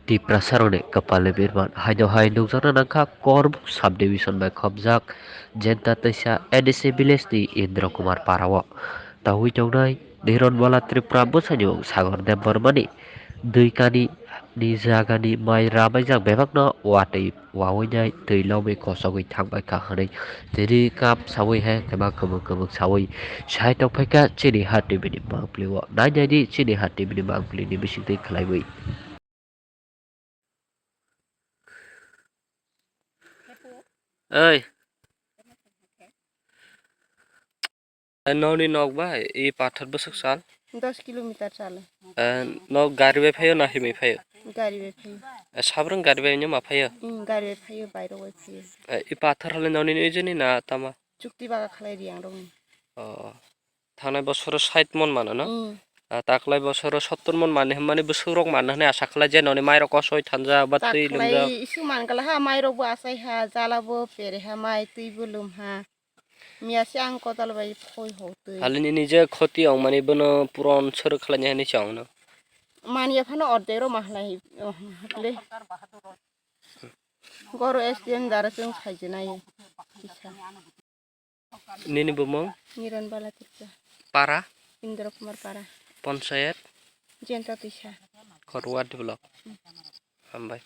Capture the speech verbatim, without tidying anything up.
Tiprasarokni kwpalni birman haino hai nukjakna nangkha Korbuk subdivision bai khopjak Jenta Twisa N S A village ni Indra Kumar para o. Tangwi tongnai Nironbala Tripura bwsani mung Sagor Debbarmani dui kani ni jagani mai rabaijak bebakno watwi wawi nai twi lobwi kosogwi thangbai kha hwnwi tini kap sawi hai khe ma kwmwk kwmwk sawi sai tongphai kha chini ha T V ni mangpili o. Nai nai di chini ha T V ni mangpili ni bisingtwi khlaiwi. Oi. Eh, nokni nok bai, i pathor bwswk sal? Dos kilometer sal. Eh, nok gari bai phaio na himwi phaio? Gari bai phaio. Eh, sabrwng gari bai no ma phaio? Hmm, gari bai phaio, bairok bai phaio. Eh, i pathor hali nokni nijini na tama? Chukti baga khalai ri ang rokni. Oh. Thangnai bosoro sait mon mano no? Hmm. Ah, taklai bosoro sottor mon mani hwnmani bwswk rok manna hwnwi asa khlai je nokni mairok kosoi thanja ba twi lungjak. Taklai isu man kala ha, mairok bo asai ha, jala bo pere ha, mai twi bo lum ha. Miya se ang kotal bai phoi ho twi. Hali nini je khoti ong mani bono puron soro khlai ni hinwi se ong no. Mani ya phano ordek rok ma halai, oh, le. Goro S D M dara chwng saijinai. Kisa. Nini bumung? Niran Bala Tripura. Para? Indra Kumar Para. Panchayat? Jenta Tisa. Khorwa develop. Hambai.